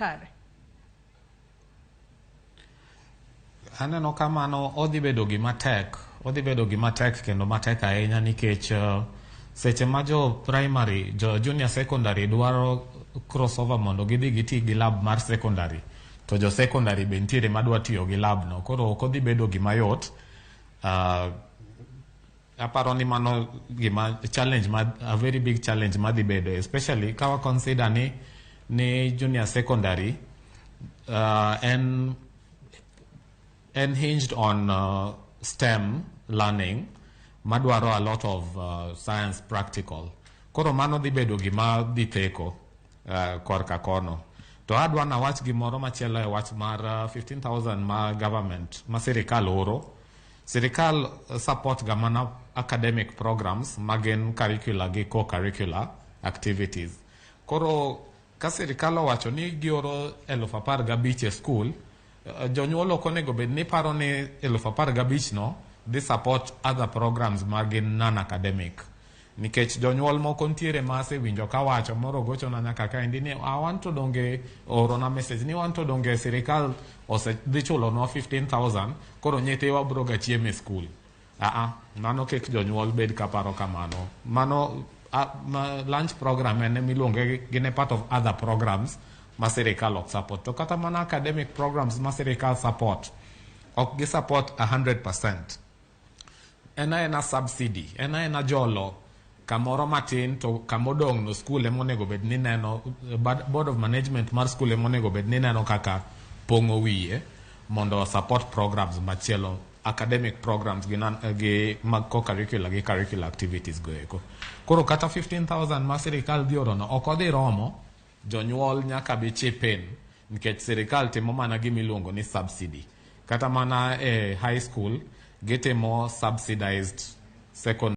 Makare? Aneno ka mano odhi bedo gima tek, odhi bedo gima tek kendo matek ahinya nikech seche ma jo primary, jo junior secondary dwaro crossover mondo gidhi giti gi lab mar secondary, to jo secondary be nitiere madwa tiyo gi lab no. Koro ok odhi bedo gima yot. Aparo ni mano gima challenge ma a very big challenge madhi bedo, especially ka wa consider ni junior secondary en hinged on STEM learning madwaro a lot of science practical. Koro mano dhi bedo gima dhi theko korka kono. To adwa nawach gimoro machielo e wach mar 15,000 ma government ma sirikal oro. Sirikal support ga mana academic programs magin curricular gi co-curricular activities. Koro ka sirikal owacho ni gioro 15,000 e school, jonyuol ok onego bed ni paro ni 15,000 no dhi support other programs magin non-academic. Nikech jonyuol moko ntiere ma asewinjo kawacho moro gochona nyaka kaendi ni wan to donge oorona message ni wan to donge sirikal ose dhi chulonwa 15,000, koro nyithiwa biro ga chiemo e school. Aa, mano kik jonyuol bed kaparo kamano. Mano ma lunch program en miluonge gin e part of other programs ma sirikal ok support. To kata mana academic programs ma sirikal support ok gi support 100%. En aena subsidy, en aena jolo kamoro matin, to kamodong' no school ema onego bed ni neno, board of management mar school ema onego bed ni neno kaka pong'o wiye mondo support programs machielo, academic programs gi, non, gi mag co-curricular gi curricular activities go eko. Koro kata 15,000 ma sirikal dhi oro no ok odhi romo jonyuol, nyaka bi chip in nikech sirikal timo mana gimiluongo ni subsidy. Kata mana e high school gitimo subsidized secondary.